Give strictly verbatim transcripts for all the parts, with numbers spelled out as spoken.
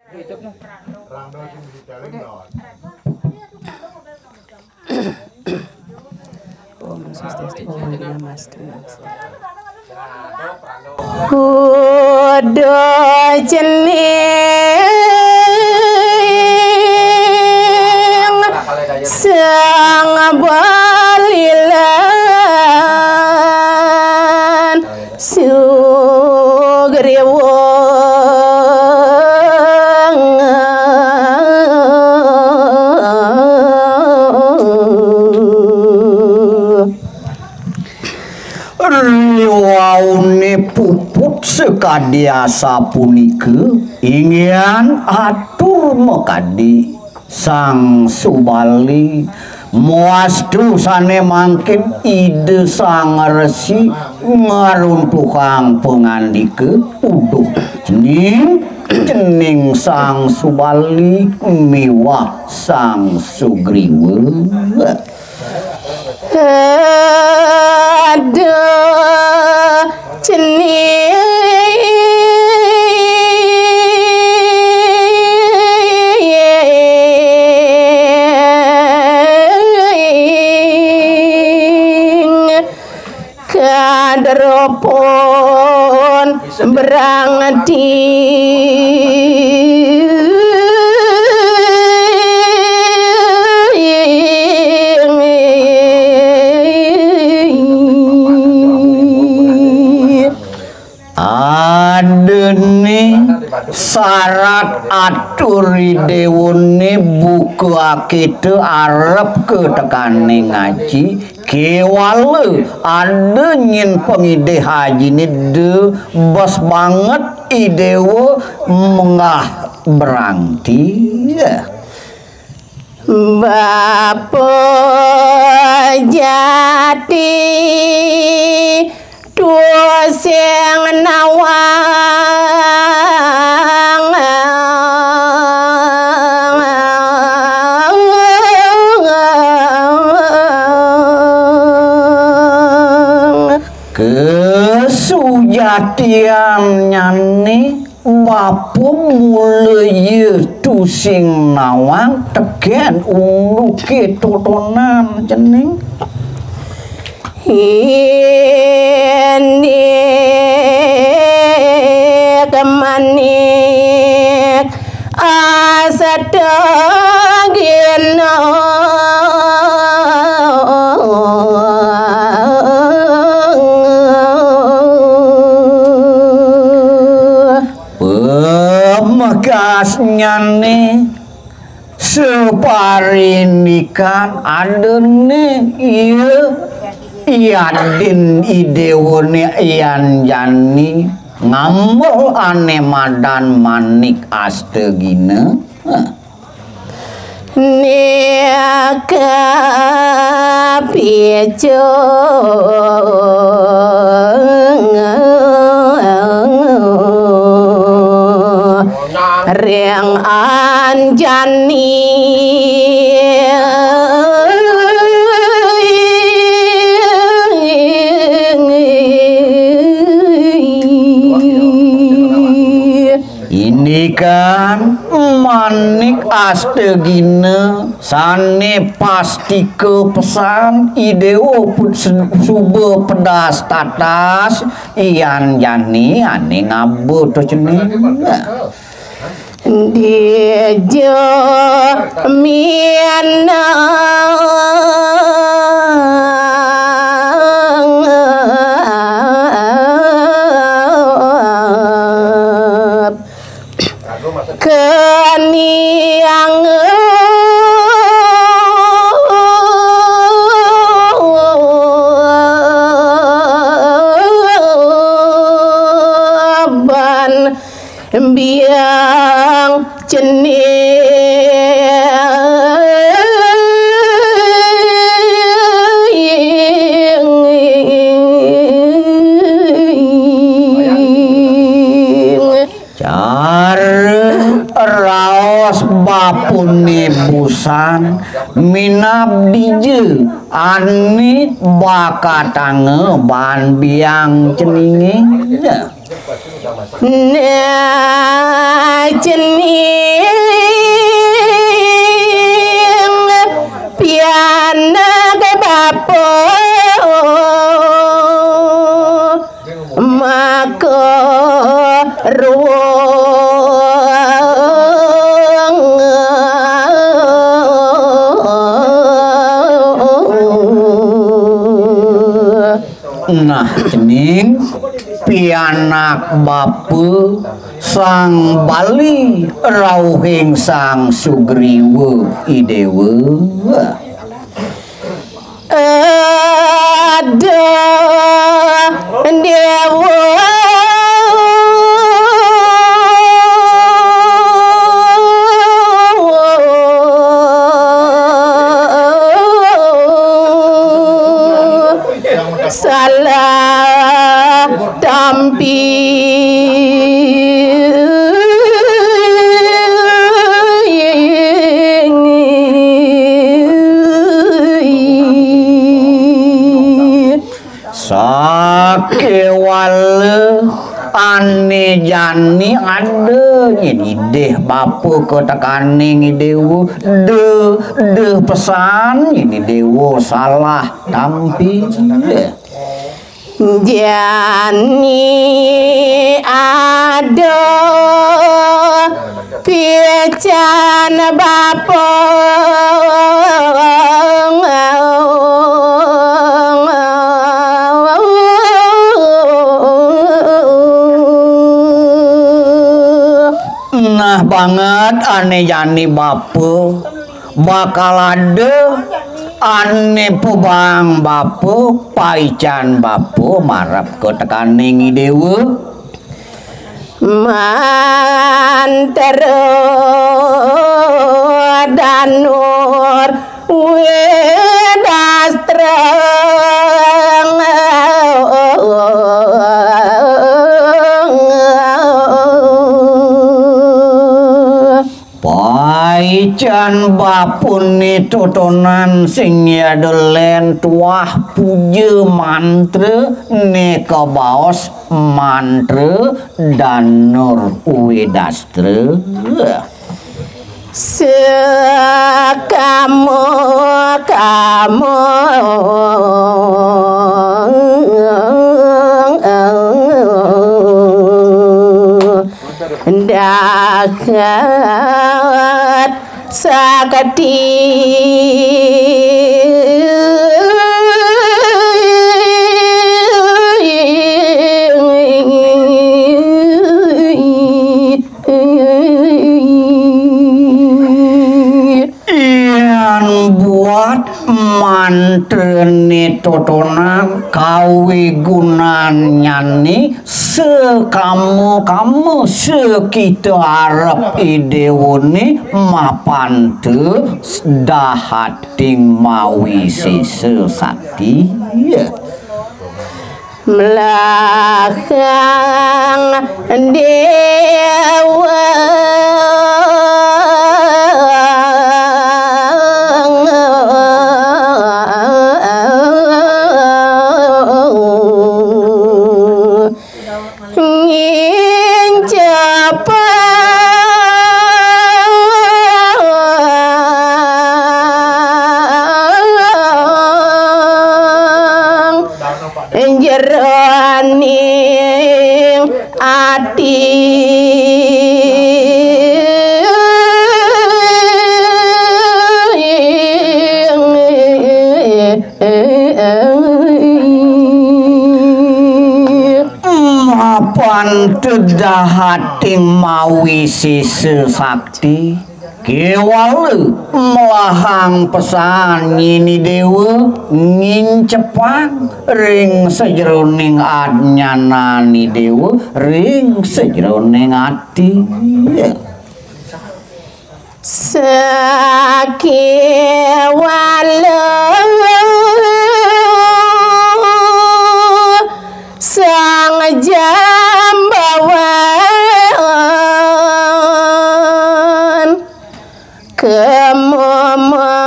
Om Swastiastu, Om Namaste. Kudu cening sang balilan sugriweng. Riwaune puput sakadi asapunika, inggihan atur makadi Sang Subali, muastu sane mangkin Ida Sang Resi ngruntuhang pangandika, uduh cening, cening Sang Subali miwah Sang Sugriwa. Aduh, cening kaderepun berang Adene sarat atur Idewone buka akita arep ka tekane ngaji, kewala ada nyen pangidih ajine da bes banget Idewa menggah berangti. Bapa jati tusing nawang. Kesujatiannyane bapa mula ya tusing nawang teken unduke totonan cening. Indik manik asata gina. Pamekasnyane saparindikan adene iya yadin Idewane Ian Jani ngambil ane madan manik astagina. Nika picu ring Anjani. Ini kan manik astagina sane pastika pesan Idewa put-, suba pedas tatas Ian Jani ane ngaba to cening. Dija minang keniang ban biang cening. Cara raos bapune busan minab dija ane bakatanga ban biang ceninge. Nah, cening Cening pianak bapa Sang Bali rauhing Sang Sugriwa I Déwa. Aduh, Déwa. Salah tampi. Sakéwala ané jani ada nyén idih bapa ka tekaning I Déwa, dé, dé pesan nyén I Déwa salah tampi. Jani ada pican bapa. Nah, banget ané jani bapa bakal ada ané pebang bapa, paican bapa marep ka tekaning I Déwa. Mantra Danur Widastra. Paican bapané totonan sing yadelen tuah puja mantra né kabaos mantra Danur Widastra. Sakama-kama. Dahat sakti. Yan buat mantrané totonan, kawigunannyané sakama-kama, sakita arep I Déwané, mapanta dahating mawisésa sakti. Melahang Déwa. Ngincapang jeroning ati. Mapan tedahating mawisésa sakti. Kéwala melahang pesan nyén I Déwa, ngincepang ring sajeroning adnyanan I Déwa, ring sajeroning ati. Sakéwala Sang Jambawan kemama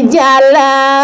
jalan.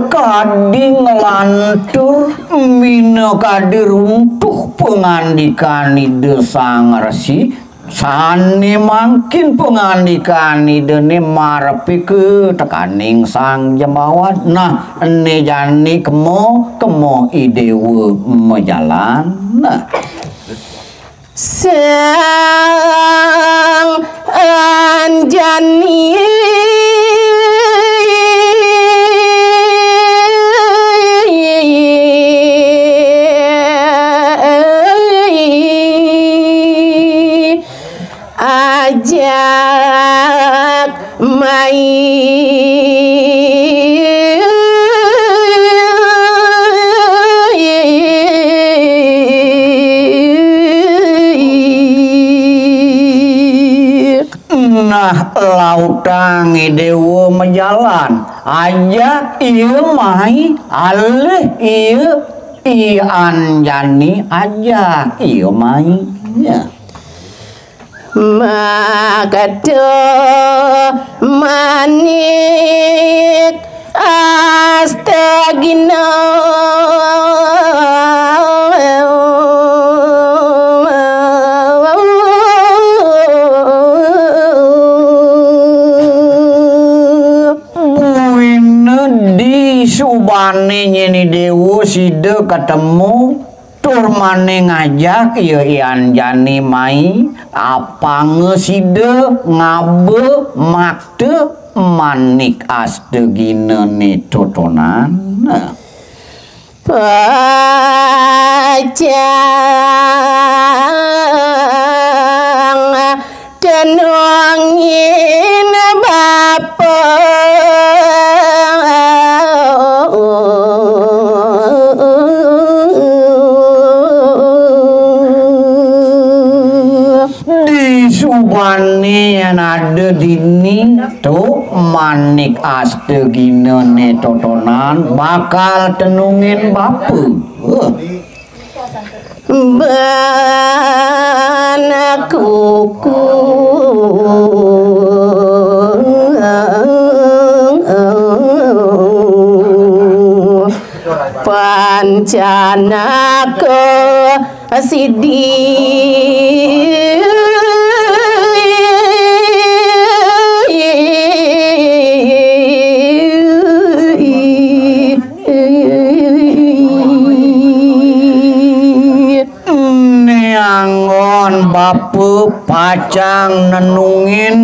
Sakadi nglantur minakadi runtuh pangandikan Ida Sang Resi, sané mangkin pangandikan Idané marepé ka tekaning Sang Jambawan. Nah, ené jani kema, kema I Déwa majalan. Nah. Sang Anjani ajak mai. Nah, lautang Déwa majalan. Ajak ieu mai, alih ieu I Anjani ajak ieu mai. Ya. Makata manik astagina. Buina disubané nyén Déwa sida katemu, tur mané ngajak ieu I Anjani mai, apanga sida ngaba makta manik astaginané totonan. Pacang tenungin bapa. Disubané yén ada dini, to manik astaginané totonan bakal tenungin bapa. Heuh. Bana kuku pancanaka sidi. Néangon bapa pacang nenungin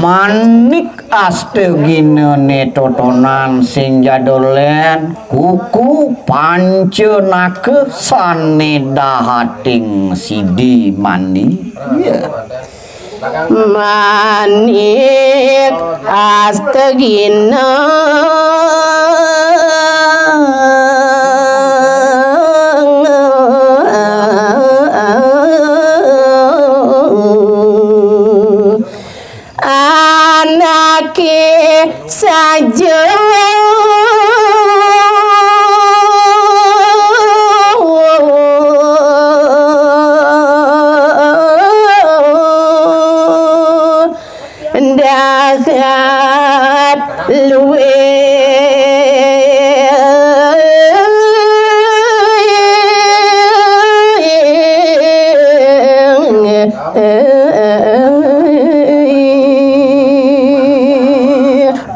manik astaginané totonan sing jadolén kuku pancanaka sané dahating sidi mandi. Ya. Manik astagina. Anaké saja. Dahat luwih.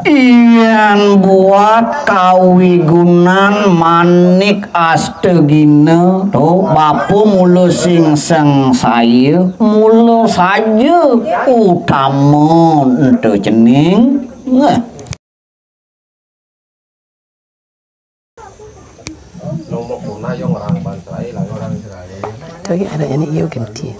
Yén buat kawigunan manik astagina, to, bapa mula sing sangsaya, mula saja utama ento cening. Nah. Lagi ada ini, iya, ganti.